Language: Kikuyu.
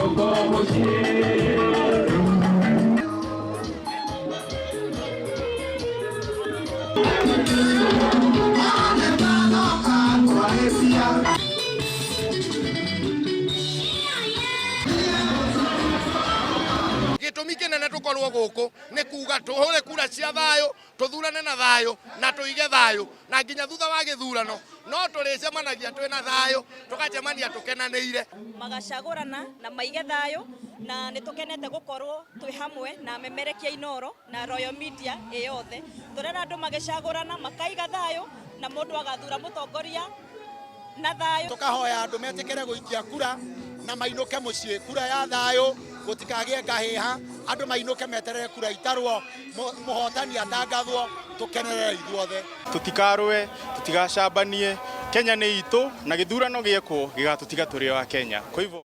Ainũka mũciĩ. Gĩtũmi kĩnene tũkorwo gũkũ nĩ kuga tũhũre kura cia thayũ, tũthurane na thayũ na tũige thayũ, na nginya thutha wa gĩthurano no tũrĩcemanagia twĩna thayũ, tũgacemania tũkenanĩire. Magacagũrana na maige thayũ, na nĩ tũkenete gũkorwo twĩ hamwe na memerekia Inoro na Royal Media ĩ yothe. Tũrera andũ magĩcagũrana makaiga thayũ na mũndũ agathura mũtongoria na thayũ. Tukahoya andu metikire guikia kura na mainuke mucii, kura ya thayu, gutikagie ngahiha, andu mainuke meterere kura itarwo, muhotani atangathwo, tukenerere ithuothe. Tutikarũe, tutigacambanie. Kenya nĩ itũ na gĩthurano gĩekwo gĩgatũtiga tũrĩ o a Kenya. Kwa hivyo